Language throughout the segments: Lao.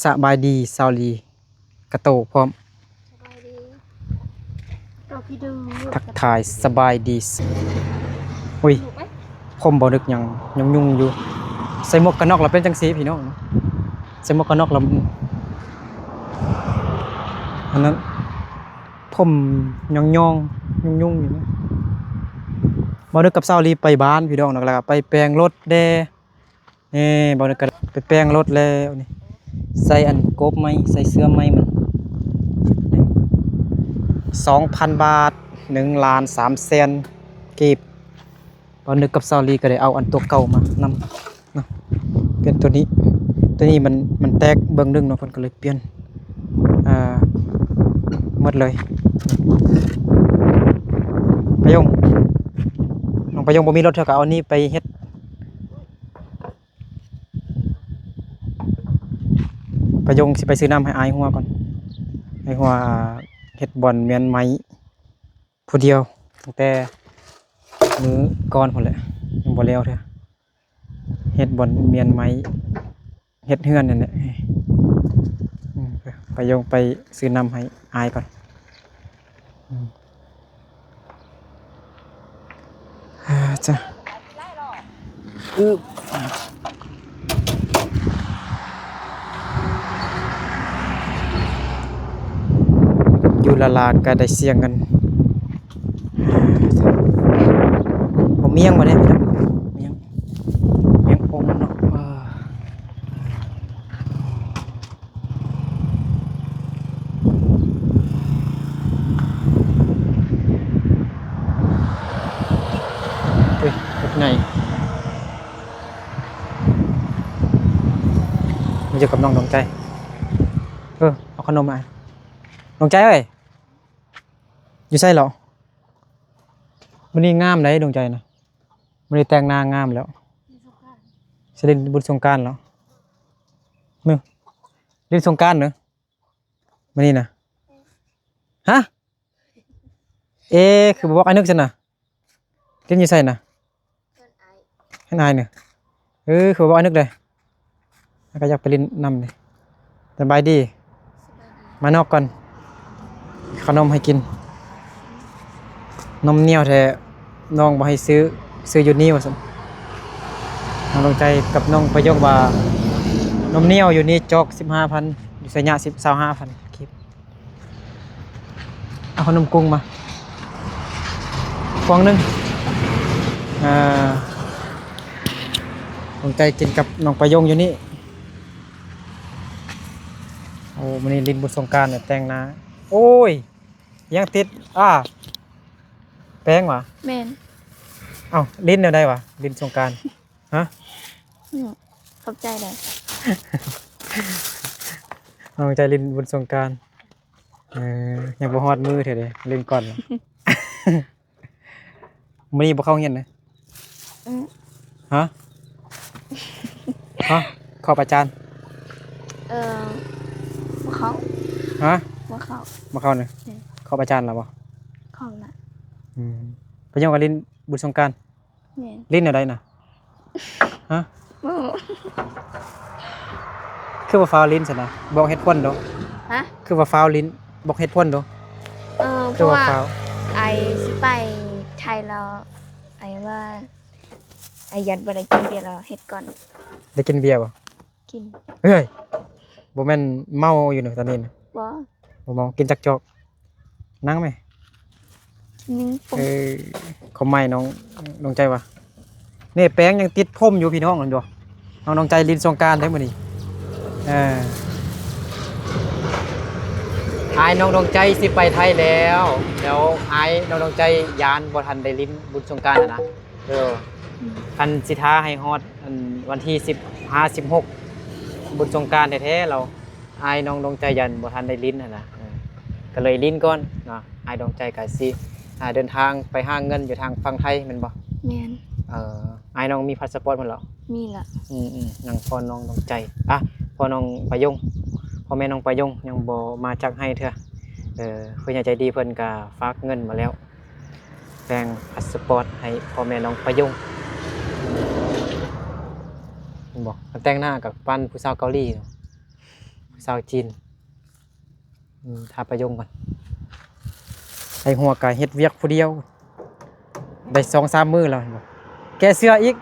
ສະບາຍດີສາວລີກະໂຕພ້ອມ. ສະບາຍດີ ໂຕຄິດູ ທັກທາຍສະບາຍດີ. ອຸ້ຍ ຜົມບໍ່ນຶກຍັງຍຸງໆຢູ່. ໃສ່ໝວກກັນນັອກແລ້ວເປັນຈັ່ງຊີ້ພີ່ນ້ອງ. ໃສ່ໝວກກັນນັອກແລ້ວ ອັນນັ້ນ ຜົມຍອງໆ ຍຸງໆຢູ່. ບໍ່ນຶກກັບສາວລີໄປບ້ານພີ່ນ້ອງເນາະ ແລ້ວກະໄປແປງລົດແດ່. ນີ້ ບໍ່ນຶກກະໄປແປງລົດແລ້ວນີ້. ໃສ່ອັນກົບໃໝ່ ໃສ່ເສື່ອມໃໝ່ມັນ ນີ້ ສອງພັນບາດ ໜຶ່ງລ້ານສາມແສນກີບ. ບ່າວນຶກກັບສາວລີກໍໄດ້ເອົາອັນຕົວເກົ່າມານຳເນາະ ປ່ຽນຕົວນີ້. ຕົວນີ້ມັນ ມັນແຕກເບື້ອງໜຶ່ງເນາະ ເພິ່ນກໍເລີຍປ່ຽນ ອ່າ ໝົດເລີຍ. ປະຍົງ ນ້ອງປະຍົງບໍ່ມີລົດ ເຮົາກໍເອົານີ້ໄປເຮັດ. ປະຍົງຊິໄປຊື້ນ້ຳໃຫ້ອ້າຍຫົວກ່ອນ. ອ້າຍຫົວເຮັດບ່ອນມ້ຽນໄມ້ ຜູ້ດຽວຕັ້ງແຕ່ມື້ກ່ອນພຸ້ນແຫຼະ ຍັງບໍ່ແລ້ວເທື່ອ. ເຮັດບ່ອນມ້ຽນໄມ້ ເຮັດເຮືອນນັ້ນແຫຼະ. ອືມ ໄປ ໄປ ໄປ ໄປຊື້ນ້ຳໃຫ້ອ້າຍກ່ອນ. ອືມ ອາ ຈ້ະ ອຶບ ຢູ່ລະລາກະໄດ້ເສຍເງິນ. ເອົາມ້ຽງມາແດ່ພີ່ນ້ອງ ມ້ຽງ ມ້ຽງອົ່ມເນາະ. ເອີ ເອີຍ ລົດໃຫຍ່ ມາຢູ່ກັບນ້ອງດວງໃຈ. ເອີ ເອົາຂະໜົມມາ ດວງໃຈເອີຍ. ຢູ່ໃສເລາະ? ມື້ນີ້ງາມໃດດວງໃຈນະ ມື້ນີ້ແຕ່ງໜ້າງາມແລ້ວ. ຊິຫຼິ້ນບຸນສົງການເລາະ? ມື້ຫຼິ້ນສົງການເນາະ ມື້ນີ້ນະ. ຮະ? ເອ ຄືບໍ່ບອກອ້າຍນຶກຊັ້ນນະ? ຫຼິ້ນຢູ່ໃສນະ? ເຮືອນອ້າຍ ເຮືອນອ້າຍນີ້. ເອີ ຄືບໍ່ບອກອ້າຍນຶກເດ້ ແລ້ວກໍຢາກໄປຫຼິ້ນນຳນີ້. ສະບາຍດີ ສະບາຍດີ ມານອກກ່ອນ ເອົາຂະໜົມໃຫ້ກິນ. ນົມໜຽວແທ້ ນ້ອງບໍ່ໃຫ້ຊື້ ຊື້ຢູ່ນີ້ວ່າຊັ້ນ. ນ້ອງດວງໃຈກັບນ້ອງປະໂຍງວ່າ ນົມໜຽວຢູ່ນີ້ຈອກສິບຫ້າພັນ ຢູ່ໄຊຍະສິບ ຊາວຫ້າພັນກີບ. ເອົາຂະໜົມກຸ້ງມາຟອງໜຶ່ງ. ອ່າ ດວງໃຈກິນກັບນ້ອງປະໂຍງຢູ່ນີ້. ໂອ້ ມື້ນີ້ຫຼິ້ນບຸນສົງການແຕ່ງໜ້າ. ໂອ້ຍ ຍັງຕິດ ອ່າ ແປງຫວາ? ແມ່ນ. ເອົ້າ ຫຼິ້ນແນວໃດຫວາ? ຫຼິ້ນສົງການ. ຮະ? ອືມ ຂອບໃຈເດີ. ນ້ອງໃຈຫຼິ້ນບຸນສົງການ. ເອີ ຍັງບໍ່ຮອດມື້ເທື່ອເດ້ ຫຼິ້ນກ່ອນ. ມື້ນີ້ບໍ່ເຂົ້າຮຽນເດ້. ອືມ ຮະ? ຮະ? ຂອບອາຈານ. ເອີ ບໍ່ເຂົ້າ. ຮະ? ບໍ່ເຂົ້າ. ບໍ່ເຂົ້າເນາະ. ອືມ ຂອບອາຈານລະບໍ່? ຂອບລະ. ອືມ ໄປຍ້ອນກັນຫຼິ້ນບຸນສົງການ. ແມ່ນ. ຫຼິ້ນແນວໃດນະ? ຮະ? ບໍ່ຮູ້. ຄືວ່າຟ້າວຫຼິ້ນຊັ້ນນະ? ບອກເຫດຜົນດູ. ຮະ? ຄືວ່າຟ້າວຫຼິ້ນ? ບອກເຫດຜົນດູ. ເອີ ເພາະວ່າອ້າຍຊິໄປໄທແລ້ວ ອ້າຍວ່າ ອ້າຍຢ້ານບໍ່ໄດ້ກິນເບຍແລ້ວເຮັດກ່ອນ. ໄດ້ກິນເບຍບໍ່? ກິນ. ເຮີ້ຍ ບໍ່ແມ່ນເມົາຢູ່ເນາະຕອນນີ້ນະ? ບໍ່. ບໍ່ເມົາ. ກິນຈັກຈອກ? ນັ່ງແມ. ໜຶ່ງປົງ. ເອີ ຄວາມໝາຍນ້ອງດວງໃຈວ່າ ນີ້ແປງຍັງຕິດຜົມຢູ່ພີ່ນ້ອງ ເຫັນບໍ່? ນ້ອງດວງໃຈຫຼິ້ນສົງການເດ້ມື້ນີ້. ເອີ ອ້າຍນ້ອງດວງໃຈຊິໄປໄທແລ້ວ ແລ້ວອ້າຍນ້ອງດວງໃຈຢ້ານບໍ່ທັນໄດ້ຫຼິ້ນບຸນສົງການຫັ້ນນະ. ເອີ ອືມ ຄັນຊິຖ້າໃຫ້ຮອດ ອັນ ວັນທີສິບຫ້າ ສິບຫົກ ບຸນສົງການແທ້ໆ ລາວ ອ້າຍນ້ອງດວງໃຈຢ້ານບໍ່ທັນໄດ້ຫຼິ້ນຫັ້ນນະ. ເອີ ກໍເລີຍຫຼິ້ນກ່ອນເນາະ. ອ້າຍດວງໃຈກໍຊິ ອ່າ ເດີນທາງໄປຫາເງິນຢູ່ທາງຝັ່ງໄທແມ່ນບໍ່? ແມ່ນ. ເອີ ອ້າຍນ້ອງມີພາສະປອດແມ່ນເລາະ? ມີລະ. ອືມໆ ຍັງພໍ່ນ້ອງດວງໃຈ ອ່ະ ພໍ່ນ້ອງປະຍົງ ພໍ່ແມ່ນ້ອງປະຍົງຍັງບໍ່ມາຈັກໃຫ້ເທື່ອ. ເອີ ຜູ້ໃຫຍ່ໃຈດີເພິ່ນກໍຝາກເງິນມາແລ້ວ ແຕ່ງພາສະປອດໃຫ້ພໍ່ແມ່ນ້ອງປະຍົງ. ເຫັນບໍ່? ແຕ່ງໜ້າກັບປານຜູ້ສາວເກົາຫຼີເນາະ. ສາວຈີນ ອືມ ຖ້າປາຍົງກ່ອນ. ໄອ້ຫົວກະເຮັດວຽກຜູ້ດຽວ ໄດ້ສອງສາມມື້ແລ້ວ ເຫັນບໍ່? ແກະເສື້ອອີກ.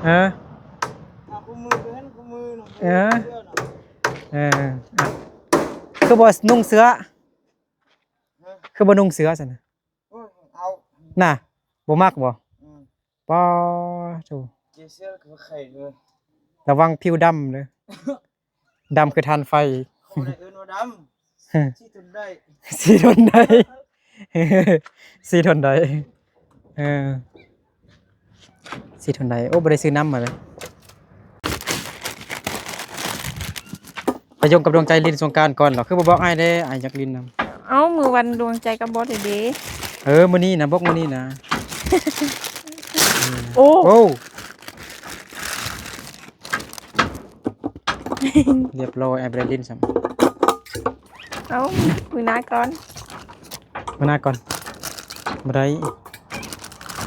ເອີ ເອີ ອ່ະ ຄືບໍ່ນຸ່ງເສື້ອ? ຄືບໍ່ນຸ່ງເສື້ອຊັ້ນນະ? ນະ ບໍ່ມັກບໍ່? ອືມ ປ້າໂທ້ ເຈເຊຍກໍໄຂ່ເດີ ລະວັງຜິວດຳເດີ ດຳຄືຖ່ານໄຟ. ບໍ່ໄດ້ເອີ້ນວ່າດຳ ສີທົນໄດ້ ສີທົນໄດ້ ສີທົນໄດ້ ເອີ ສີທົນໄດ້. ໂອ້ ບໍ່ໄດ້ຊື້ນ້ຳມາເລີຍ. ປາຍົງກັບດວງໃຈຫຼິ້ນສົງການກ່ອນເນາະ ຄືບໍ່ບອກອ້າຍເດ້ ອ້າຍຢາກຫຼິ້ນນຳ. ເອົ້າ ມື້ວັນດວງໃຈກໍບໍ່ໄດ້ເດ້. ເອີ ມື້ນີ້ນະ ບອກມື້ນີ້ນະ. ໂອ້ ໂອ້ ຮຽບຮ້ອຍ ອ້າຍບໍ່ໄດ້ຫຼິ້ນຊ້ຳ. ເອົ້າ ມື້ໜ້າກ່ອນ ມື້ໜ້າກ່ອນ ບໍ່ໄດ້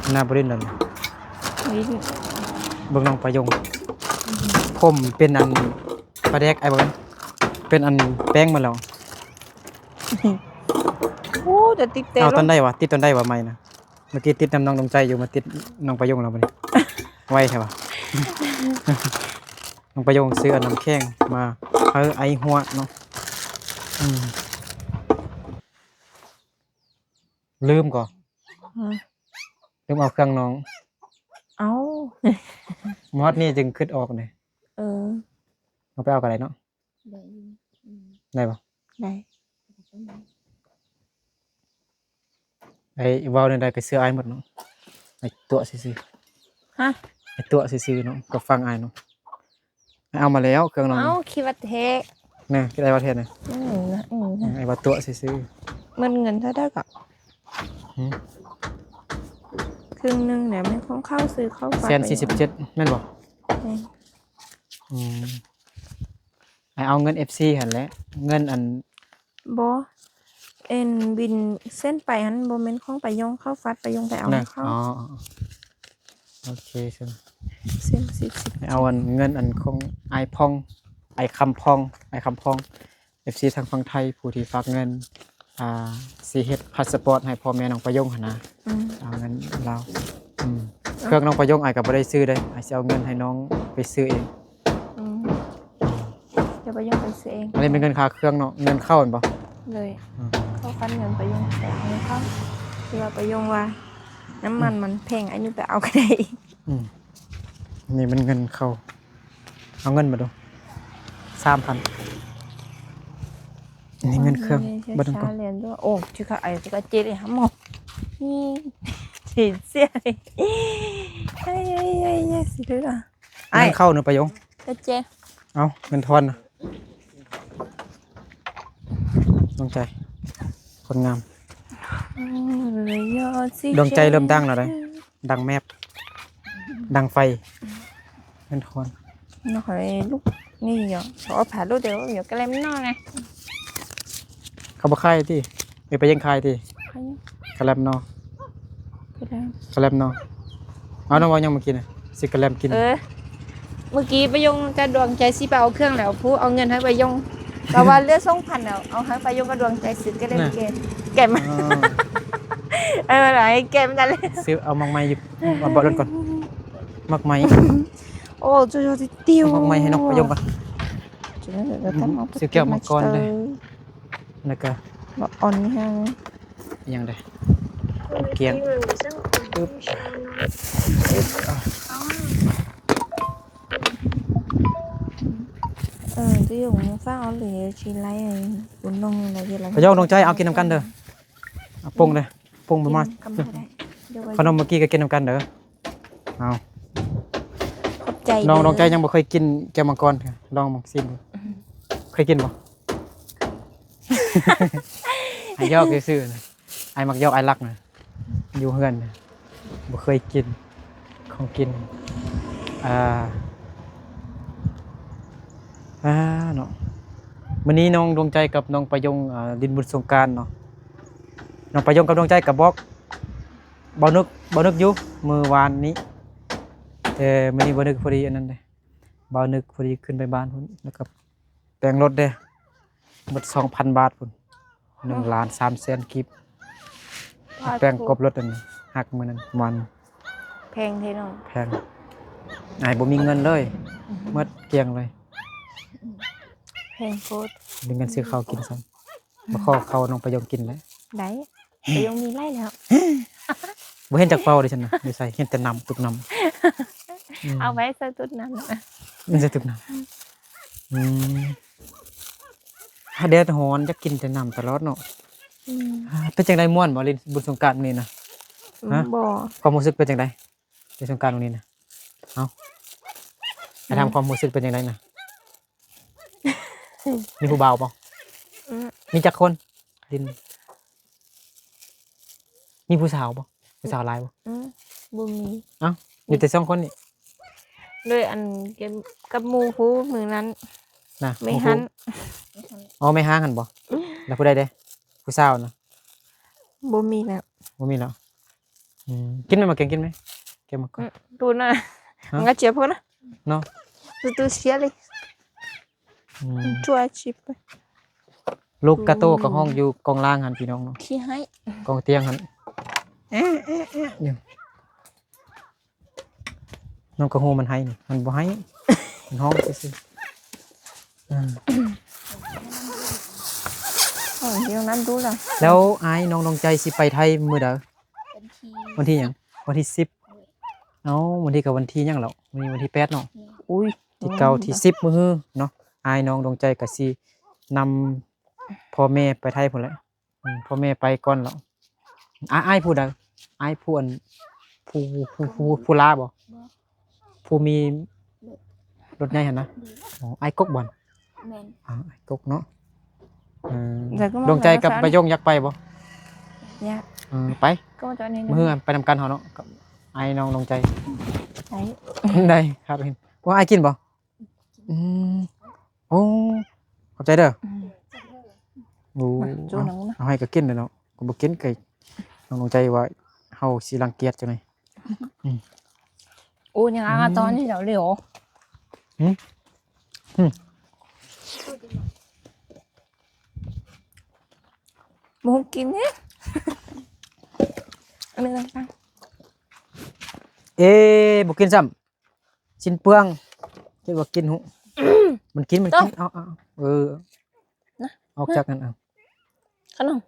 ມື້ໜ້າບໍ່ຫຼິ້ນແລ້ວ. ຫຼິ້ນ ເບິ່ງນ້ອງປາຍົງ ຜົມເປັນອັນປາແດກ ອ້າຍບໍ່ແມ່ນ ເປັນອັນແປ້ງມາແລ້ວ. ໂອ້ ຈະຕິດແຕ່ ເອົາຕອນໃດວະ ຕິດຕອນໃດວະໄມ້ນະ? ເມື່ອກີ້ຕິດນຳນ້ອງດວງໃຈຢູ່ ມາຕິດນ້ອງປາຍົງແລ້ວບັດນີ້ ໄວແທ້ວະ. ນ້ອງປາຍົງຊື້ອັນນ້ຳແຂງມາໃຫ້ໄອ້ຫົວເນາະ. ອືມ ລືມກໍ ຮະ ລືມເອົາເຄື່ອງນ້ອງ. ເອົ້າ ມາຮອດນີ້ຈຶ່ງຄິດອອກເດ້. ເອີ ເອົາໄປເອົາກໍໄດ້ເນາະ. ໄດ້ຢູ່ ອືມ ໄດ້ບໍ່? ໄດ້. ໄອ້ເວົ້າແນວໃດກໍເຊື່ອອ້າຍໝົດເນາະ. ໄອ້ຕົວະຊື່ໆ ຮະ ໄອ້ຕົວະຊື່ໆເນາະ ກໍຟັງອ້າຍເນາະ. ໄອ້ເອົາມາແລ້ວເຄື່ອງນອນ. ເອົ້າ ຄິດວ່າແທ້ ນະ ຄິດໄອ້ວ່າແທ້ນະ. ອືມ ນະ ອືມ ນະ ອືມ ໄອ້ວ່າຕົວະຊື່ໆ. ໝົດເງິນເທົ່າໃດກໍ? ຫືມ ເຄິ່ງໜຶ່ງນະ ແມ່ນຂອງເຂົາ ຊື້ເຂົ້າຝາກ ແສນສີ່ສິບເຈັດ ແມ່ນບໍ່? ແມ່ນ. ອືມ ໃຫ້ເອົາເງິນເອັຟຊີຫັ້ນແຫຼະ ເງິນອັນ ບໍ່ ເອັນບິນເຊັນໄປຫັ້ນ ບໍ່ແມ່ນຂອງປາຍົງ ເຂົ້າຝາກປາຍົງໄປເອົານະ. ເຂົ້າ ອໍ ໂອເຄຊັ້ນ ເຊັນສິບ ໃຫ້ເອົາອັນເງິນອັນຂອງອ້າຍພອງ ອ້າຍຄຳພອງ ອ້າຍຄຳພອງ ເອັຟຊີທາງຝັ່ງໄທ ຜູ້ທີ່ຝາກເງິນ ອ່າ ຊິເຮັດພາສປອດໃຫ້ພໍ່ແມ່ນ້ອງປາຍົງຫັ້ນນະ. ອືມ ເອົາເງິນລາວ. ອືມ ເຄື່ອງນ້ອງປາຍົງອ້າຍກໍບໍ່ໄດ້ຊື້ເດ້ ອ້າຍຊິເອົາເງິນໃຫ້ນ້ອງໄປຊື້ເອງ. ອືມ ດຽວປາຍົງໄປຊື້ເອງ. ອັນນີ້ເປັນເງິນຄ່າເຄື່ອງເນາະ ເງິນເຂົ້າແມ່ນບໍ່? ໂດຍ. ອືມ ເຂົ້າຄັນເງິນປາຍົງ ເອົາເງິນເຂົ້າ ທີ່ວ່າປາຍົງວ່ານ້ຳມັນມັນແພງ ອາຍຸໄປເອົາກໍໄດ້. ອືມ ນີ້ມັນເງິນເຂົ້າ ເອົາເງິນມາດູ ສາມພັນ. ນີ້ເງິນເຄື່ອງ ໂອ້ຍ ບໍ່ຕ້ອງກວນ. ໂອ້ ເງິນເຂົ້າເນາະປາຍົງ. ເອົາ ເງິນທອນນະ ດວງໃຈ ຄົນງາມ. ດວງໃຈເລີ່ມດັງແລ້ວເດ້. ດັງແມບ ດັງໄຟ ເງິນທອນ. ນ້ອງຂ້ອຍລູກນີ້ຫຍັງ ເຂົາເອົາຜ້າລູກດຽວ ດຽວກະແລັມນອນໄງ. ເຂົາບໍ່ຂາຍຕິ? ເອີ ໄປຍັງຂາຍຕິ? ຂາຍຢູ່ ກະແລັມນອນ ກະແລັມ ກະແລັມນອນ. ເອົາ ນ້ອງເວົ້າຫຍັງເມື່ອກີ້ນະ? ຊິກະແລັມກິນ. ເອີ ເມື່ອກີ້ປາຍົງກັບດວງໃຈຊິໄປເອົາເຄື່ອງແລ້ວ ຜູ້ເອົາເງິນໃຫ້ປາຍົງ ລາວວ່າເຫຼືອສອງພັນແລ້ວ ເອົາໃຫ້ປາຍົງກັບດວງໃຈຊື້ກະແລັມ ນະ ແກະ ແກະມາ. ອໍ ເອີ ວ່າໄດ້ແກະມາກັນເລີຍ ຊື້ເອົາໝາກໄມ້ຢູ່ ເອົາເບາະລົດກ່ອນ ໝາກໄມ້. ໂອ້ ຈຸດໆຕິວ ໝາກໄມ້ໃຫ້ນ້ອງປາຍົງກ່ອນ. ຊື້ແກ້ວມັງກອນເດ້ ແລ້ວກະ ບັກອ່ອນນີ້ຫຍັງ ອີ່ຫຍັງເດ້ ນ້ຳກຽງ. ປຶບ ເອີ ຈະຢູ່ມາຝາກເອົາເລີຍ ຊິໄລ່ບຸນນ້ອງລະວຽດລະ. ປາຍົງ ດວງໃຈ ເອົາກິນນຳກັນເດີ ເອົາປົງເດີ ປົງມາ ກິນກັບໝູ່ໄດ້ ຂະໜົມເມື່ອກີ້ກໍກິນນຳກັນເດີ. ເອົາ ຂອບໃຈ ນ້ອງ ເດີ ດວງໃຈຍັງບໍ່ເຄີຍກິນແກ້ວມັງກອນ ລອງມາຊີມເບິ່ງ. ອືມ ເຄີຍກິນບໍ່? ອ້າຍຢອກຊື່ໆນະ ອ້າຍມັກຢອກ ອ້າຍລັກນະ ຢູ່ເຮືອນນະ ບໍ່ເຄີຍກິນຂອງກິນ. ອ່າ ອ່າ ເນາະ ມື້ນີ້ນ້ອງດວງໃຈກັບນ້ອງປາຍົງ ອ່າ ຫຼິ້ນບຸນສົງການເນາະ. ນ້ອງປາຍົງກັບດວງໃຈກໍບອກ ບໍ່ນຶກ ບໍ່ນຶກຢູ່ມື້ວານນີ້ ແຕ່ມື້ນີ້ບໍ່ນຶກ ພໍດີອັນນັ້ນເດ້ ບ່າວນຶກພໍດີຂຶ້ນໄປບ້ານພຸ້ນ ແລ້ວກໍແປງລົດເດ້ ໝົດສອງພັນບາດພຸ້ນ ໜຶ່ງລ້ານສາມແສນກີບ ປາດໂທ້ ແປງກອບລົດອັນຫັກມື້ນັ້ນ ມັນແພງແທ້ເນາະ ແພງ ອ້າຍບໍ່ມີເງິນເລີຍ ອືຮຶ ໝົດກ້ຽງເລີຍ ແພງໂພດ ບໍ່ມີເງິນຊື້ເຂົ້າກິນຊ້ຳ ມາຂໍເຂົ້ານ້ອງປະຍົງກິນແຫຼະ ໄດ້ ປະຍົງມີຫຼາຍແລ້ວ ບໍ່ເຫັນຈັກເປົາເດ້ຊັ້ນນະ ຢູ່ໃສ ເຫັນແຕ່ນ້ຳ ຕຸກນ້ຳ ອືມ ເອົາໄວ້ໃສ່ຕຸກນ້ຳ ໃສ່ຕຸກນ້ຳ ອືມ ຖ້າແດດຮ້ອນຢາກກິນແຕ່ນ້ຳຕະຫຼອດເນາະ ອືມ ເປັນຈັ່ງໃດ ມ່ວນບໍ່ຫຼິ້ນບຸນສົງການມື້ນີ້ນະ? ອືມ ຮະ? ບໍ່ ຄວາມຮູ້ສຶກເປັນຈັ່ງໃດ ເປັນສົງການມື້ນີ້ນະ? ເອົ້າ ອືມ ໃຫ້ຖາມຄວາມຮູ້ສຶກເປັນຈັ່ງໃດນະ? ມີຜູ້ບ່າວບໍ່? ອືມ ມີຈັກຄົນ? ຫຼິ້ນ ມີຜູ້ສາວບໍ່? ຜູ້ສາວຫຼາຍບໍ່? ອືມ ບໍ່ມີ ເອົ້າ ມີແຕ່ສອງຄົນນີ້ ໂດຍ ອັນ ກັບໝູ່ຜູ້ມື້ນັ້ນນະ ແມ່ຫັ້ນ ໝູ່ຜູ້ ອໍ ແມ່ຮ້າງຫັ້ນບໍ່? ອືມ ແລ້ວຜູ້ໃດເດ້? ຜູ້ສາວນະ? ບໍ່ມີແລ້ວ ບໍ່ມີແລ້ວ ອືມ ກິນໄໝ ໝາກແກງກິນໄໝ? ແກງໝາກ ອືມ ດູນະ ຮະ? ມັນກໍເຈັບພຸ້ນນະ ເນາະ ດູໆ ເສຍເລີຍ ອືມ ຈວຍຊິບ ລູກກາໂຕກໍຮ້ອງຢູ່ກອງລ່າງຫັ້ນ ພີ່ນ້ອງເນາະ ຂີ້ໄຫ້ ກອງຕຽງຫັ້ນ ແອະ ແອະ ແອະ ຢູ່ ນ້ອງກະຮູ້ມັນໄຫ້ນີ້ ມັນບໍ່ໄຫ້ ມັນຮ້ອງຊື່ໆ ອືມ ເອີ ຢູ່ນັ້ນດູລະ ແລ້ວອ້າຍນ້ອງດວງໃຈຊິໄປໄທມື້ໃດ? ວັນທີ ວັນທີຫຍັງ? ວັນທີສິບ ເອົ້າ ມື້ນີ້ກໍວັນທີຫຍັງແລ້ວ? ມື້ນີ້ວັນທີແປດເນາະ ອຸ້ຍ ທີເກົ້າ ທີສິບ ມື້ຮືເນາະ ອ້າຍນ້ອງດວງໃຈກໍຊິນຳພໍ່ແມ່ໄປໄທພຸ້ນແຫຼະ ອືມ ພໍ່ແມ່ໄປກ່ອນແລ້ວ ອ້າຍ ອ້າຍຜູ້ໃດ? ອ້າຍຜູ້ອັນ ຜູ້ ຜູ້ ຜູ້ ຜູ້ລາວບໍ່? ບໍ່ ຜູ້ມີລົດໃຫຍ່ຫັ້ນນະ? ໂດຍ ອໍ ອ້າຍກົກບໍ່? ແມ່ນ ອາ ອ້າຍກົກເນາະ ເອີ ດວງໃຈກັບປະຍົງຢາກໄປບໍ່? ຢາກ ເອີ ໄປ ກໍຈະນີ້ ມື້ໄປນຳກັນເຮົາເນາະ ກັບອ້າຍນ້ອງດວງໃຈ ໄດ້ ໄດ້ ຫາກເຫັນ ວ່າອ້າຍກິນບໍ່? ອືມ ໂອ້ ຂອບໃຈເດີ ອືມ ໂອ້ ມາ ເອົາ ເອົາໃຫ້ກໍກິນແຫຼະເນາະ ກໍບໍ່ກິນກໍ ນ້ອງດວງໃຈວ່າເຮົາຊິລັງກຽດຈັ່ງໃດ ອືມ ໂອ້ ຍັງອາ ອືມ ຕອນນີ້ເດາເລີຍ ຫືມ ຫືມ ບໍ່ກິນເດ້ ອັນນີ້ນະ ເອ ບໍ່ກິນຊ້ຳ ຊິ້ນເປືອງ ຄິດວ່າກິນຫຸ ມັນກິນ ມັນກິນ ເອົາ ເອົາ ເອີ ນະ ອອກຈາກນັ້ນ ເອົາ ຂະໜົມ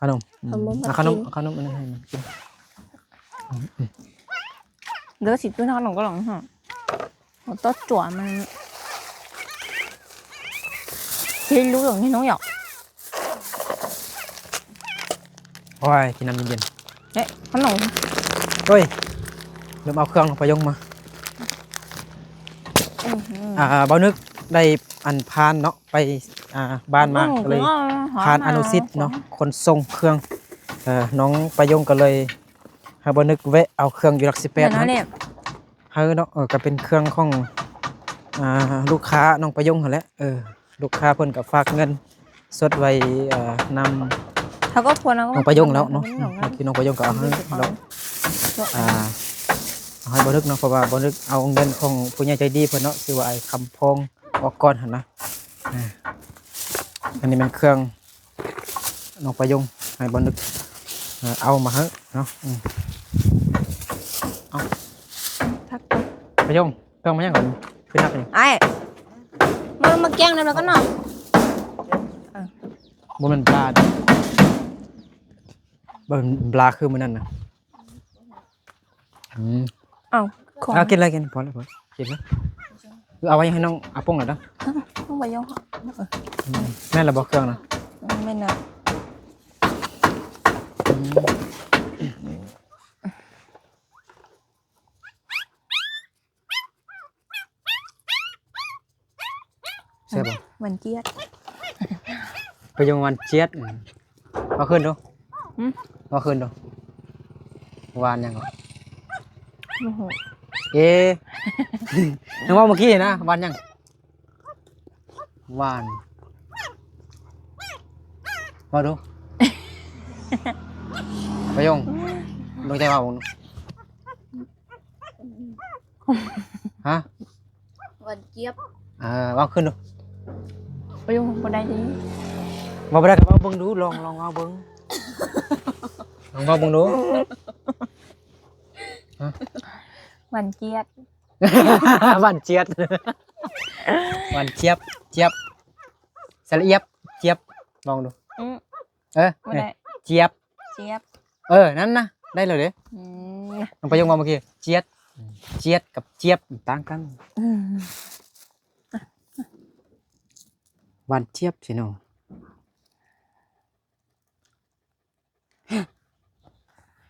ຂະໜົມ ອືມ ເອົາຂະໜົມ ເອົາຂະໜົມອັນນັ້ນໃຫ້ມັນກິນ ເດີ ຊິກິນຂະໜົມກໍລອງ ເອົາ ເອົາຕໍ່ຈົວມັນ ເຮັດລູກຢ່າງນີ້ນ້ອງຫຍອກ ໂອ້ຍ ກິນນ້ຳເຢັນໆ ເອະ ຂະໜົມ ໂອ້ຍ ລືມເອົາເຄື່ອງປະຍົງມາ ອືມ ອ່າ ບ່າວນຶກໄດ້ອັນຜ່ານເນາະ ໄປ ອ່າ ບ້ານມາ ກໍເລີຍຜ່ານອະນຸສິດເນາະ ຂົນສົ່ງເຄື່ອງ ເອີ ນ້ອງປະຍົງກໍເລີຍໃຫ້ບ່າວນຶກແວະເອົາເຄື່ອງຢູ່ຫຼັກສິບແປດ ແມ່ນແລ້ວ ເນາະ ເອີ ກໍເປັນເຄື່ອງຂອງ ອ່າ ລູກຄ້ານ້ອງປະຍົງຫັ້ນແຫຼະ ເອີ ລູກຄ້າເພິ່ນກໍຝາກເງິນສົດໄວ້ ເອີ ນຳ ເຮົາກໍຄວນເອົາ ນ້ອງປະຍົງແລ້ວເນາະ ເຮົາກໍ ອືມ ນ້ອງປະຍົງກໍເອົາໃຫ້ແລ້ວ ອ່າ ເອົາໃຫ້ບ່າວນຶກເນາະ ເພາະວ່າບ່າວນຶກເອົາເງິນຂອງຜູ້ໃຫຍ່ໃຈດີເພິ່ນເນາະ ຊື່ວ່າອ້າຍຄຳພອງ ອອກກ່ອນຫັ້ນນະ ອ່າ ອັນນີ້ແມ່ນເຄື່ອງ ນ້ອງປະຍົງໃຫ້ບ່າວນຶກ ເອົາມາໃຫ້ເນາະ ອືມ ເອົາ ພັກກ່ອນ ປະຍົງ ເຄື່ອງມາຫຍັງກ່ອນ ຄືໜັກນີ້ ອ້າຍ ມາ ມາແກງນຳແລ້ວກັນເນາະ ເອີ ບໍ່ແມ່ນປາເດ້ ບໍ່ແມ່ນປາຄືມື້ນັ້ນນະ ອືມ ເອົາ ຂອງ ເອົາ ກິນເລີຍ ກິນ ພໍແລ້ວ ພໍແລ້ວ ກິນເລີຍ ເອົາໄວ້ໃຫ້ນ້ອງອາປົງແລ້ວເດີ ນ້ອງປະໂຍງ ອືມ ແມ່ນແລ້ວບໍ່ເຄື່ອງນະ? ອືມ ແມ່ນແລ້ວ ອືມ. ແຊບບໍ່? ຫວານຈຽດ ປະໂຍງຫວານຈຽດ ເວົ້າຄືນດູ ຫືມ? ເວົ້າຄືນດູ ຫວານຫຍັງເກາະ? ບໍ່ຮູ້ ເອ ຍັງເວົ້າເມື່ອກີ້ນະ ຫວານຫຍັງ? ຫວານ ເວົ້າດູ ປະໂຍງ ດວງໃຈເວົ້າເບິ່ງດູ ຮະ? ຽບ ເອີ ເວົ້າຄືນດູ. ປະໂຫຍກບໍ່ໄດ້ເດ. ເວົ້າບໍ່ໄດ້ກໍເວົ້າເບິ່ງດູ ລອງ ລອງເວົ້າເບິ່ງ ລອງເວົ້າເບິ່ງດູ. ຫວານຈຽດ ຫວານຈຽດ ຫວານຈຽບ ຈຽບ ສະຫຼະອຽບ ຈຽບ ລອງດູ. ອືມ ເອີ ບໍ່ໄດ້ ຈຽບ ຈຽບ ເອີ ນັ້ນນະ ໄດ້ແລ້ວເດ້. ອືມ ນ້ອງປະໂຫຍກເວົ້າເມື່ອກີ້ ຈຽດ ຈຽດກັບຈຽບຕ່າງກັນ. ອືມ ຫວານຈຽບຊິເນາະ.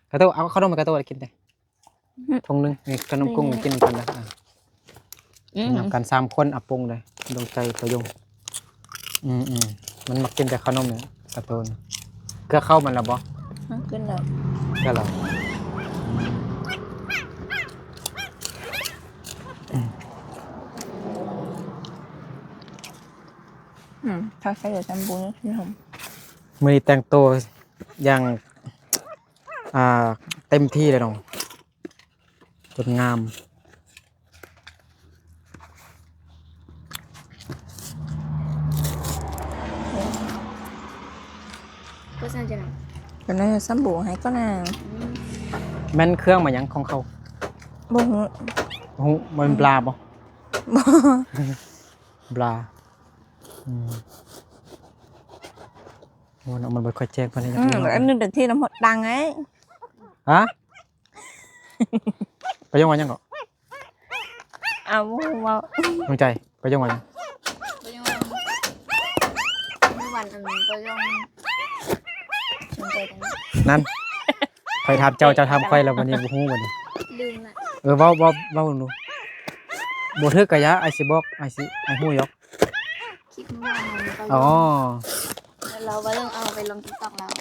ກາໂຕ ເອົາເຂົ້າໜົມໃຫ້ກາໂຕກິນເດ້ ອືມ ຖົງໜຶ່ງ. ນີ້ຂະໜົມກຸ້ງ ນີ້ ກິນນຳກັນເດີ້. ອືມ ກິນນຳກັນສາມຄົນ ອາປົງເດ້ ດວງໃຈ ປະໂຫຍກ. ອືມໆ ມັນມັກກິນແຕ່ເຂົ້າໜົມນີ້ ກາໂຕນະ. ເກືອເຂົ້າມັນແລ້ວບໍ່? ມັນຂຶ້ນແລ້ວ ເກືອແລ້ວ. ອືມ ອືມ ຖ້າໃສ່ແລ້ວຈຳບໍ່ໄດ້ ພີ່ນ້ອງ. ມື້ນີ້ແຕ່ງໂຕຢ່າງ ອ່າ ເຕັມທີ່ເລີຍເນາະ ຈົນງາມ. ກໍຊັ້ນຈະນະ ກໍໜ້າຈະສຳບູໃຫ້ກ່ອນນະ. ອືມ ແມ່ນເຄື່ອງມາຫຍັງຂອງເຂົາ? ບໍ່ຮູ້ ບໍ່ຮູ້. ມັນ ອືມ ບລາບໍ່? ບໍ່ ບລາ. ອືມ ໂອ້ ມັນບໍ່ຄ່ອຍແຈ້ງປານໃດ. ອືມ ອັນໜຶ່ງເປັນທີ່ນ້ຳຮອດດັງໄງ. ຮະ? ປະໂຫຍກວ່າຫຍັງເກາະ? ເອົາ ເວົ້າ ດວງໃຈ ປະໂຫຍກວ່າຫຍັງ? ປະໂຫຍກວ່າ ເມື່ອວານອັນປະໂຫຍກ ດວງໃຈ ນັ້ນ ຂ້ອຍຖາມເຈົ້າ ເຈົ້າຖາມຂ້ອຍແລ້ວ ບັດນີ້ບໍ່ຮູ້ບັດນີ້ ລືມລະ. ເອີ ເວົ້າ ເວົ້າ ເວົ້າເບິ່ງດູ. ບໍ່ຖືກກະຢ່າ ອ້າຍຊິບອກ ອ້າຍຊິ ອ້າຍຮູ້ຢູ່ດອກ. ຄລິບເມື່ອວານນັ້ນກໍ ອໍ ແລ້ວເວົ້າເລື່ອງເອົາໄປລົງ TikTok ແລ້ວ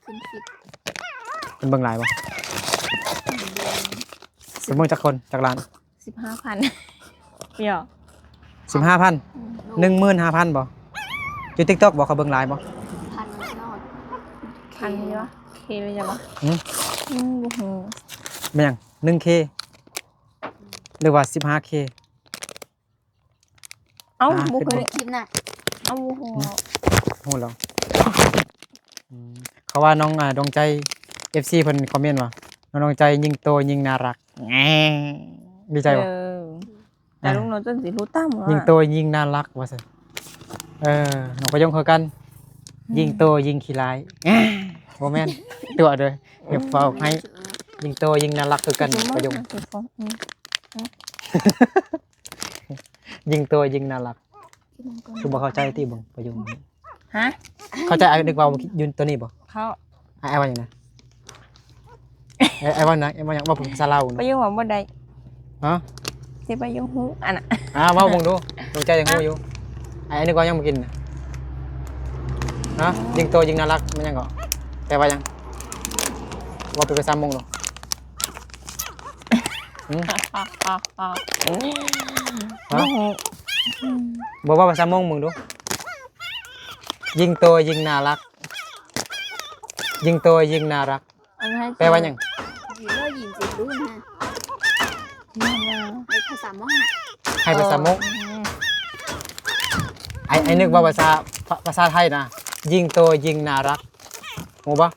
ຂຶ້ນຄລິບ. ເພິ່ນເບິ່ງຫຼາຍບໍ່? ເພິ່ນເບິ່ງຈັກຄົນ ຈັກລ້ານ? ສິບຫ້າພັນ ເອີ ສິບຫ້າພັນ. ອືມ ໜຶ່ງໝື່ນຫ້າພັນບໍ່? ຢູ່ TikTok ບໍ່? ເຂົາເບິ່ງຫຼາຍບໍ່? ພັນ ພັນຢູ່ ເຄ ຢູ່ບໍ່? ຫືມ? ອືມ ບໍ່ຮູ້ ແມ່ນຫຍັງ ໜຶ່ງເຄ ຫຼືວ່າສິບຫ້າເຄ? ເອົ້າ ອ່າ ບໍ່ເຄີຍ ຄລິບນະ ເອົ້າ ບໍ່ຮູ້ ຫືມ ແລ້ວ ຮູ້ແລ້ວ. ອືມ ເຂົາວ່ານ້ອງ ອ່າ ດວງໃຈ ເອັຟຊີ ເພິ່ນຄອມເມັນວ່າ ນ້ອງດວງໃຈຍິງໂຕຍິງໜ້າຮັກ. ດີໃຈບໍ່? ເອີ ແຕ່ ອ່າ ລຸງນ້ອຍຈົນຊິຮູ້ຕາມວ່າ ຍິງໂຕຍິງໜ້າຮັກວ່າຊັ້ນ. ເອີ ນ້ອງປະໂຫຍກຄືກັນ ອືມ ຍິງໂຕຍິງຂີ້ຮ້າຍ. ບໍ່ແມ່ນ ຕົວະເດີ້ ຢ່າຟ້າວໃຫ້. ຍິງໂຕຍິງໜ້າຮັກຄືກັນ ປະໂຫຍກ. ອືມ ຍິງໂຕຍິງໜ້າຮັກ. ຄືບໍ່ເຂົ້າໃຈຕິເບິ່ງປະໂຫຍກນີ້? ຮະ? ເຂົ້າໃຈອ້າຍນຶກເວົ້າຢູ່ໂຕນີ້ບໍ່? ເຂົ້າ ອ້າຍ ອ້າຍວ່າຫຍັງນະ? ອ້າຍ ອ້າຍວ່າຫຍັງ? ອ້າຍວ່າຫຍັງ? ເວົ້າເປັນພາສາລາວເນາະ. ປະໂຫຍກວ່າບໍ່ໄດ້ ຮະ? ຊິປະໂຫຍກຮູ້ອັນນະ. ອ່າ ເວົ້າເບິ່ງດູ ດວງໃຈຍັງຮູ້ຢູ່. ອ້າຍ ອ້າຍນຶກວ່າຫຍັງມາກິນນະ? ຮະ? ຍິງໂຕຍິງໜ້າຮັກ ແມ່ນຫຍັງເກາະ? ແປວ່າຫຍັງ? ເວົ້າເປັນພາສາມົ້ງດູ. ຫືມ? ຮະ? ບໍ່ຮູ້. ບໍ່ເວົ້າພາສາມົ້ງເບິ່ງດູ. ຍິງໂຕຍິງໜ້າຮັກ ຍິງໂຕຍິງໜ້າຮັກ ອັນໃຫ້ ແປວ່າຫຍັງ? ຍິງໂຕຍິງຊິຮູ້ນະ ໃຫ້ພາສາມົ້ງນະ ໃຫ້ພາສາມົ້ງ. ອໍ ອືມ ອ້າຍ ອ້າຍນຶກວ່າພາສາ ພາ ພາສາໄທນະ ຍິງໂຕຍິງໜ້າຮັກ ຮູ້ບໍ່?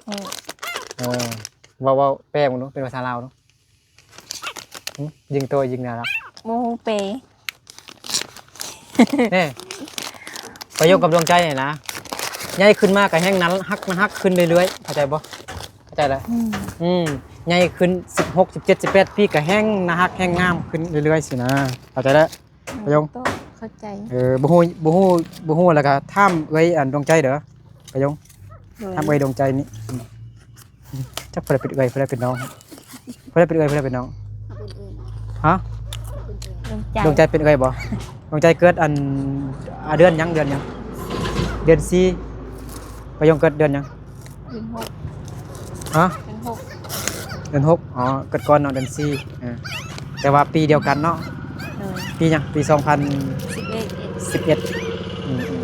ຮູ້. ເອີ ເວົ້າ ເວົ້າແປເບິ່ງດູ ເປັນພາສາລາວດູ. ຫຶ ຍິງໂຕຍິງໜ້າຮັກ ບໍ່ຮູ້ແປ. ແນ່ ປະໂຫຍກກັບດວງໃຈນີ້ນະ ໃຫຍ່ຂຶ້ນມາກໍແຮ່ງໜ້າຮັກ ໜ້າຮັກຂຶ້ນເລື້ອຍໆ ເຂົ້າໃຈບໍ່? ເຂົ້າໃຈແລ້ວ. ອືມ ອືມ ໃຫຍ່ຂຶ້ນສິບຫົກ ສິບເຈັດ ສິບແປດປີກໍແຮ່ງໜ້າຮັກແຮ່ງງາມຂຶ້ນເລື້ອຍໆຊີ້ນະ ເຂົ້າໃຈແລ້ວ. ປະໂຫຍກ ເຂົ້າໃຈ. ເອີ ບໍ່ຮູ້ ບໍ່ຮູ້ ບໍ່ຮູ້ແລ້ວກໍຖາມເອື້ອຍ ອັນ ດວງໃຈເດີ້ ປະໂຫຍກ. ໂດຍ ຖາມເອື້ອຍດວງໃຈນີ້. ອືມ ຈັກຜູ້ໃດເປັນເອື້ອຍ ຜູ້ໃດເປັນນ້ອງ ຜູ້ໃດເປັນເອື້ອຍ ຜູ້ໃດເປັນນ້ອງ? ເຂົາເປັນເອື້ອຍ. ຮະ? ເຂົາເປັນເອື້ອຍ. ດວງໃຈ. ດວງໃຈເປັນເອື້ອຍບໍ່? ດວງໃຈເກີດ ອັນ ອາ ເດືອນຫຍັງ? ເດືອນຫຍັງ? ເດືອນສີ່. ປະໂຫຍກເກີດເດືອນຫຍັງ? ເດືອນຫົກ. ຮະ? ເດືອນຫົກ. ເດືອນຫົກ. ອໍ ເກີດກ່ອນເນາະ ເດືອນສີ່. ເອີ ແຕ່ວ່າປີດຽວກັນເນາະ. ເອີ ປີຫຍັງ? ປີສອງພັນສິບເອັດ. ສິບເອັດ. ອືມ ອືມ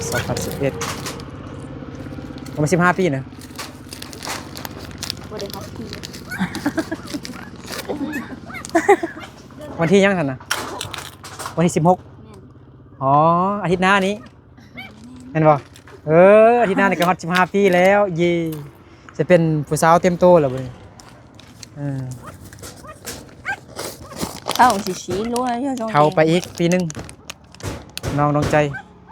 ສອງພັນສິບເອັດ ປະມານສິບຫ້າປີນະ. ບໍ່ໄດ້ຮອດປີ. ວັນທີຫຍັງຊັ້ນນະ? ວັນທີສິບຫົກ. ແມ່ນ. ອໍ ອາທິດໜ້ານີ້ແມ່ນບໍ່? ເອີ ອາທິດໜ້ານີ້ກໍຮອດສິບຫ້າປີແລ້ວ. ເຢ້ ຈະເປັນຜູ້ສາວເຕັມໂຕແລ້ວບັດນີ້. ເອີ ເຖົ້າຊິສີ່ໂລແລ້ວ ເຖົ້າໄປອີກປີໜຶ່ງ ນ້ອງດວງໃຈ.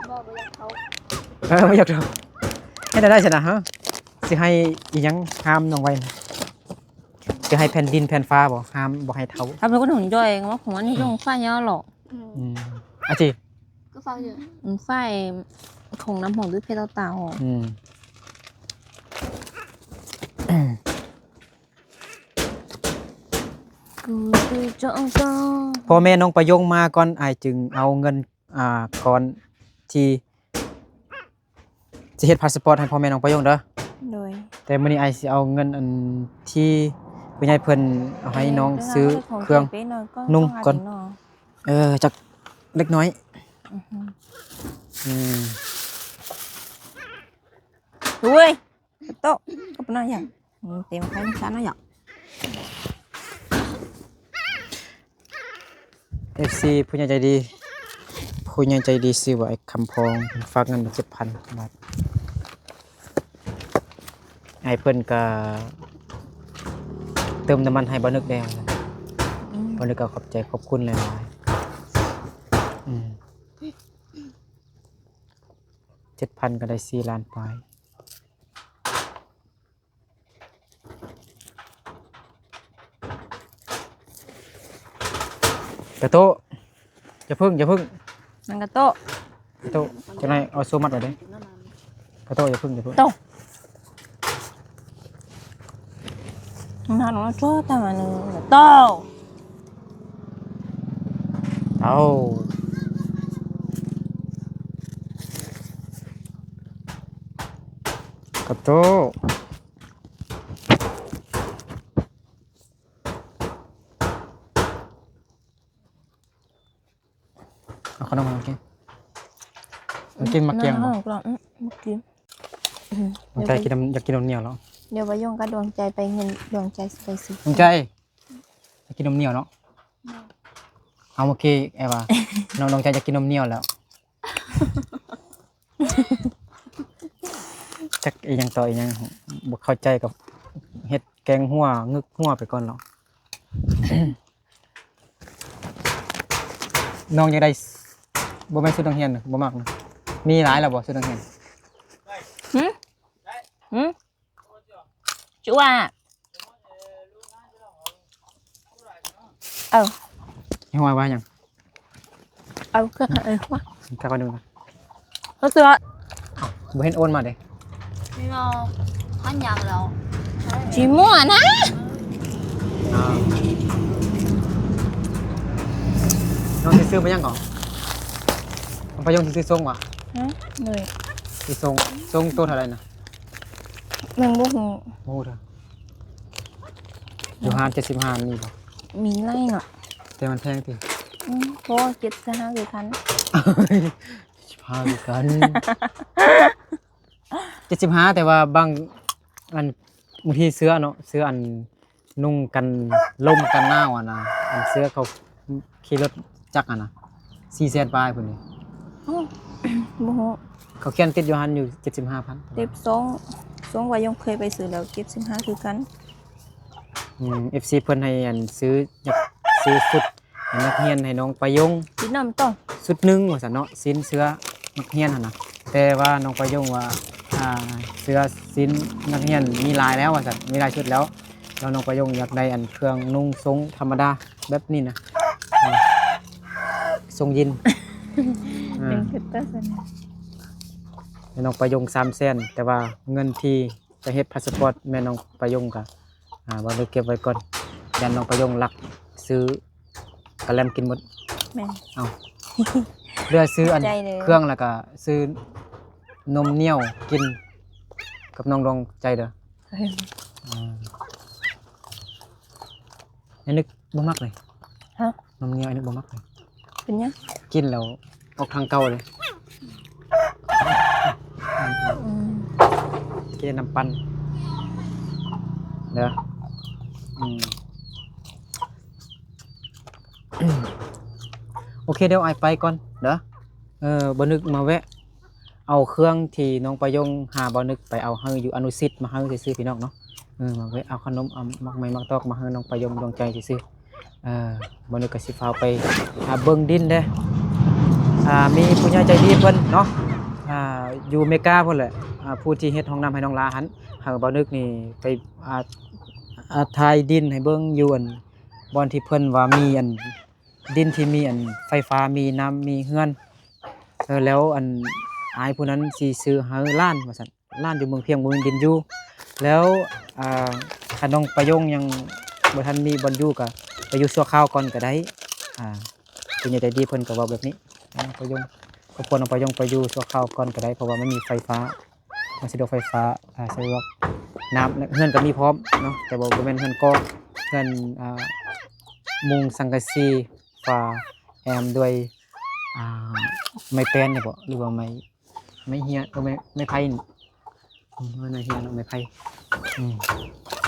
ບໍ່ ບໍ່ຢາກເຖົ້າ. ເອີ ບໍ່ຢາກເຖົ້າ. ເຮັດແນວໃດຊັ້ນນະ? ຮະ ຊິໃຫ້ອີ່ຫຍັງຫ້າມນ້ອງໄວ້ນະ? ຈະໃຫ້ແຜ່ນດິນແຜ່ນຟ້າບໍ່? ຫ້າມບໍ່ໃຫ້ເຖົ້າ. ຖ້າເປັນຄົນຂອງຈ້ອຍ ວ່າຂອງມັນ ອືມ ຂອງຟ້າຍາວຫຼອກ. ອືມ ອືມ ອາຈິ ກໍຟ້າຍາວ ອືມ ຟ້າຍຂອງນ້ຳຫອມດ້ວຍເພດເຕົ້າຕາຫອມ. ອືມ ພໍ່ແມ່ນ້ອງປະຍົງມາກ່ອນ ອ້າຍຈຶ່ງເອົາເງິນ ອ່າ ກ່ອນທີ່ ຊິເຮັດພາສະປອດໃຫ້ພໍ່ແມ່ນ້ອງປະຍົງເດີ. ໂດຍ. ແຕ່ມື້ນີ້ອ້າຍຊິເອົາເງິນອັນທີ່ຜູ້ໃຫຍ່ເພິ່ນເອົາໃຫ້ນ້ອງຊື້ເຄື່ອງນຸ່ງກ່ອນ. ເອີ ຈັກເລັກນ້ອຍ. ອື ອືມ ໂອ້ຍ ໂຕະ ກໍບໍ່ນ້ອຍຫຍັງ. ອືມ ເຕັມໄປຊັ້ນເນາະ. ເອັຟຊີ ຜູ້ໃຫຍ່ໃຈດີ ຜູ້ໃຫຍ່ໃຈດີຊື່ວ່າໄອ້ຄຳພອງ ເພິ່ນຝາກເງິນມາເຈັດພັນບາດ. ອ້າຍເພິ່ນກະເຕີມນ້ຳມັນໃຫ້ບ່າວນຶກແດ່. ອືມ ບ່າວນຶກກໍຂອບໃຈຂອບຄຸນຫຼາຍໆ. ອືມ ເຈັດພັນກໍໄດ້ສີ່ລ້ານປາຍ. ກະໂຕະ ຢ່າເພິ່ງ ຢ່າເພິ່ງ ນັ່ງກະໂຕະ ກະໂຕະ ຈັ່ງໃດເອົາໂສ້ມັດໄວ້ເດີ້. ກະໂຕະ ຢ່າເພິ່ງ ຢ່າເພິ່ງ ໂຕະ ນັ່ງລົງ ໂຕະ ຕາມາໜຶ່ງ ກະໂຕະ. ເອົາ ກະໂຕະ ເອົາຂະໜົມມາກິນ. ມັນກິນໝາກກຽງບໍ່? ອືມ ບໍ່ກິນ. ດວງໃຈກິນນ້ຳ ຢາກກິນນ້ຳໜຽວແລ້ວ. ດຽວວ່າຍົງກັບດວງໃຈໄປເຮືອນ ດວງໃຈຊິໄປຊື້ ດວງໃຈ ຢາກກິນນ້ຳໜຽວເນາະ. ເອົາ ເມື່ອກີ້ແອວ່າ ນ້ອງດວງໃຈຢາກກິນນ້ຳໜຽວແລ້ວ. ຈັກອີ່ຫຍັງຕໍ່ອີ່ຫຍັງ ບໍ່ເຂົ້າໃຈ ກໍເຮັດແກງຫົວ ງຶກຫົວໄປກ່ອນເນາະ. ນ້ອງຢາກໄດ້ ບໍ່ແມ່ນຊຸດນັກຮຽນນະ ບໍ່ມັກນະ. ມີຫຼາຍແລ້ວບໍ່ຊຸດນັກຮຽນ? ຫື? ຫື? ຊື່ວ່າ ເອີ ຮຽກວ່າຫຍັງ? ເອົາເຄື່ອງ ເອີ ວ່າ ຈັກວ່າໜຶ່ງນະ. ເອົາເສື້ອ ບໍ່ເຫັນໂອນມາເດ້. ນີ້ເນາະ ມັນຫຍັງແລ້ວ ຊິມົວນະ. ອ້າວ ນ້ອງຊິຊື້ມາຫຍັງເກາະ? ນ້ອງປະຍົງຊິຊື້ຊົງຫວາ? ຫື? ໂດຍ ຊິຊົງ ຊົງໂຕເທົ່າໃດນະ? ຍັງບໍ່ຮູ້ ບໍ່ຮູ້ເທື່ອ. ຢູ່ຮ້ານເຈັດສິບຫ້າມີບໍ່? ມີຫຼາຍເນາະ ແຕ່ມັນແພງຕິ? ອືມ ບໍ່ ເຈັດສິບຫ້າຄືກັນ. ເຈັດສິບຫ້າຄືກັນ ເຈັດສິບຫ້າ ແຕ່ວ່າບາງອັນ ບາງທີເສື້ອເນາະ ເສື້ອອັນ ນຸ່ງກັນລົມກັນໜາວຫັ້ນນະ ອັນເສື້ອເຂົາຂີ່ລົດຈັກຫັ້ນນະ ສີ່ແສນປາຍພຸ້ນເດ. ໂອ້ ບໍ່ຮູ້ ເຂົາຂຽນຕິດຢູ່ຫັ້ນຢູ່ເຈັດສິບຫ້າພັນ. ເຈັດສິບສອງ ສອງວ່າຍັງເຄີຍໄປຊື້ແລ້ວ ເຈັດສິບຫ້າຄືກັນ. ອືມ ເອັຟຊີ ເພິ່ນໃຫ້ອັນຊື້ ຢາກຊື້ຊຸດອັນນັກຮຽນໃຫ້ນ້ອງປະຍົງ ກິນນ້ຳຕ້ອງ ຊຸດໜຶ່ງວ່າຊັ້ນເນາະ ສິ້ນເສື້ອນັກຮຽນຫັ້ນນະ. ແຕ່ວ່ານ້ອງປະຍົງວ່າ ອ່າ ເສື້ອສິ້ນນັກຮຽນມີຫຼາຍແລ້ວວ່າຊັ້ນ ມີຫຼາຍຊຸດແລ້ວ. ແລ້ວນ້ອງປະຍົງຢາກໄດ້ອັນເຄື່ອງນຸ່ງຊົງທຳມະດາແບບນີ້ນະ ຊົງຢີນ ອ່າ ຍັງຄືເຕີຊັ້ນ. ແລ້ວນ້ອງປະຍົງສາມແສນ ແຕ່ວ່າເງິນທີ່ຈະເຮັດພາສະປອດແມ່ນ້ອງປະຍົງກະ ອ່າ ວ່າໄວ້ເກັບໄວ້ກ່ອນ ຢ້ານນ້ອງປະຍົງລັກຊື້ກະແລັມກິນໝົດ. ແມ່ນ. ເອົາ ເຫຼືອຊື້ອັນ ໃຈເດີ ເຄື່ອງ ແລ້ວກະຊື້ນົມໜຽວກິນກັບນ້ອງດວງໃຈເດີ. ເອີ ອ່າ ອັນນີ້ບໍ່ມັກເລີຍ. ຮະ? ນ້ຳໜຽວອັນນີ້ບໍ່ມັກເລີຍ. ເປັນຫຍັງ? ກິນແລ້ວອອກທາງເກົ່າເລີຍ. ອືມ ກິນນ້ຳປັ່ນເດີ. ອືມ. ໂອເຄ ດຽວອ້າຍໄປກ່ອນເດີ. ເອີ ບ່າວນຶກມາແວະເອົາເຄື່ອງທີ່ນ້ອງປະຍົງຫາບ່າວນຶກໄປເອົາໃຫ້ຢູ່ອະນຸສິດມາໃຫ້ຊື່ໆ ພີ່ນ້ອງເນາະ. ເອີ ມາແວະເອົາຂະໜົມ ເອົາໝາກໄມ້ໝາກຕອກມາໃຫ້ນ້ອງປະຍົງດວງໃຈຊື່ໆ. ເອີ ບ່າວນຶກກໍຊິຟ້າວໄປຫາເບິ່ງດິນເດ້. ອ່າ ມີຜູ້ໃຫຍ່ໃຈດີເພິ່ນເນາະ ອ່າ ຢູ່ເມກາພຸ້ນແຫຼະ ອ່າ ຜູ້ທີ່ເຮັດຫ້ອງນ້ຳໃຫ້ນ້ອງຫຼ້າຫັ້ນ ໃຫ້ບ່າວນຶກນີ້ໄປ ອ່າ ອ່າ ຖ່າຍດິນໃຫ້ເບິ່ງຢູ່ ອັນ ບ່ອນທີ່ເພິ່ນວ່າມີ ອັນ ດິນທີ່ມີ ອັນ ໄຟຟ້າ ມີນ້ຳ ມີເຮືອນ. ເອີ ແລ້ວ ອັນ ອ້າຍຜູ້ນັ້ນຊິຊື້ໃຫ້ຫຼານວ່າຊັ້ນ. ຫຼານຢູ່ເມືອງພຽງບໍ່ມີດິນຢູ່. ແລ້ວ ອ່າ ຄັນນ້ອງປະຍົງຍັງບໍ່ທັນມີບ່ອນຢູ່ ກໍໄປຢູ່ຊົ່ວຄາວກ່ອນກໍໄດ້. ອ່າ ຜູ້ໃຫຍ່ໃຈດີເພິ່ນກໍເວົ້າແບບນີ້. ນ້ອງປະຍົງ ຄອບຄົວນ້ອງປະຍົງໄປຢູ່ຊົ່ວຄາວກ່ອນກໍໄດ້ ເພາະວ່າມັນມີໄຟຟ້າ ມັນສະດວກໄຟຟ້າ ອ່າ ສະດວກນ້ຳ ເຮືອນກໍມີພ້ອມເນາະ ແຕ່ວ່າບໍ່ແມ່ນເຮືອນກອງ ເຮືອນ ອ່າ ມຸງສັງກະສີ ຝາແອ້ມດ້ວຍ ອ່າ ໄມ້ແປ້ນນີ້ບໍ ຫຼືວ່າໄມ້ ໄມ້ເຮຍ ເອີ ໄມ້ ໄມ້ໄຜ່ນີ້ ອືມ ໄມ້ເຮຍເນາະ ໄມ້ໄຜ່. ອືມ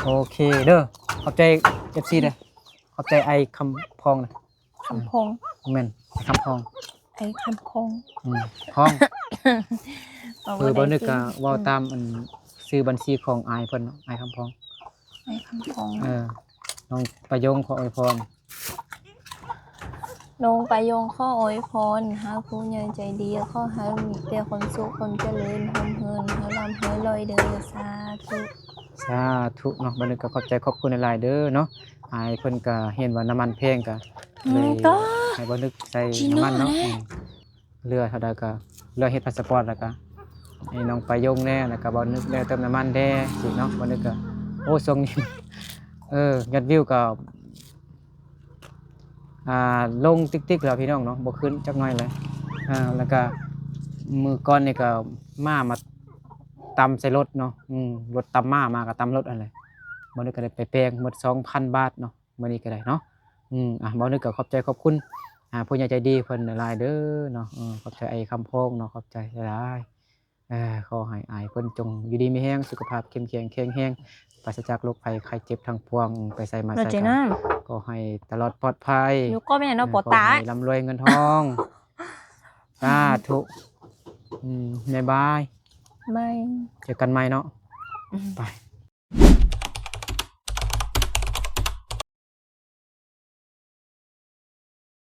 ໂອເຄເດີ ຂອບໃຈ ເອັຟຊີ ເດີ ຂອບໃຈອ້າຍຄຳພອງນະ. ຄຳພອງ ແມ່ນ ຄຳພອງ ອ້າຍຄຳພອງ. ອືມ ພອງ ເອີ ບໍ່ນຶກກະເວົ້າຕາມ ອັນ ຊື່ບັນຊີຂອງອ້າຍເພິ່ນເນາະ ອ້າຍຄຳພອງ ອ້າຍຄຳພອງ. ເອີ ນ້ອງປະຍົງຂໍອວຍພອນ ນ້ອງປະຍົງຂໍອວຍພອນໃຫ້ຜູ້ໃຫຍ່ໃຈດີ ຂໍໃຫ້ມີແຕ່ຄວາມສຸກຄວາມຈະເລີນ ຮ່ຳເຮີ ໃຫ້ລ່ຳໃຫ້ລວຍເດີ ສາທຸ ສາທຸເນາະ. ບ່າວນຶກກໍຂອບໃຈຂອບຄຸນຫຼາຍໆເດີເນາະ. ອ້າຍເພິ່ນກໍເຫັນວ່ານ້ຳມັນແພງ ກໍເລີຍໃຫ້ບ່າວນຶກໃສ່ນ້ຳມັນເນາະ. ເຫຼືອເທົ່າໃດກໍເຫຼືອເຮັດພາສະປອດ ແລ້ວກໍໃຫ້ນ້ອງປະຍົງແດ່ ແລ້ວກໍບ່າວນຶກແດ່ ເຕີມນ້ຳມັນແດ່ຊີ້ເນາະ. ບ່າວນຶກກໍ ໂອ້ ຊ່ວງນີ້ ເອີ ຍອດວິວກໍ ອ່າ ລົງຕິກໆແລ້ວພີ່ນ້ອງເນາະ ບໍ່ຂຶ້ນຈັກໜ້ອຍເລີຍ. ອ່າ ແລ້ວກະມື້ກ່ອນນີ້ກະໝາມາຕຳໃສ່ລົດເນາະ. ອືມ ລົດຕຳໝາ ໝາກະຕຳລົດຫັ້ນແຫຼະ. ມື້ນີ້ກະໄດ້ໄປແປງໝົດສອງພັນບາດເນາະ ມື້ນີ້ກະໄດ້ເນາະ. ອືມ ອ່າ ມື້ນີ້ກະຂອບໃຈຂອບຄຸນ ອ່າ ຜູ້ໃຫຍ່ໃຈດີເພິ່ນຫຼາຍໆເດີເນາະ. ເອີ ຂອບໃຈອ້າຍຄຳພອງເນາະ ຂອບໃຈຫຼາຍໆ. ເອີ ຂໍໃຫ້ອ້າຍເພິ່ນຈົ່ງຢູ່ດີມີແຮງ ສຸຂະພາບເຂັ້ມແຂງແຂງແຮງ ປາສະຈາກໂລກໄພໄຂ້ເຈັບທັງປວງ ໄປໃສມາໃສກໍຂໍໃຫ້ຕະຫຼອດປອດໄພ ຢູ່ກໍແມ່ນເນາະ ເອີ ບໍ່ຕາຍ ຂໍໃຫ້ລ່ຳລວຍເງິນທອງ ສາທຸ. ອືມ ບາຍບາຍ ບາຍ ເຈີກັນໃໝ່ເນາະ. ອືມ ໄປ.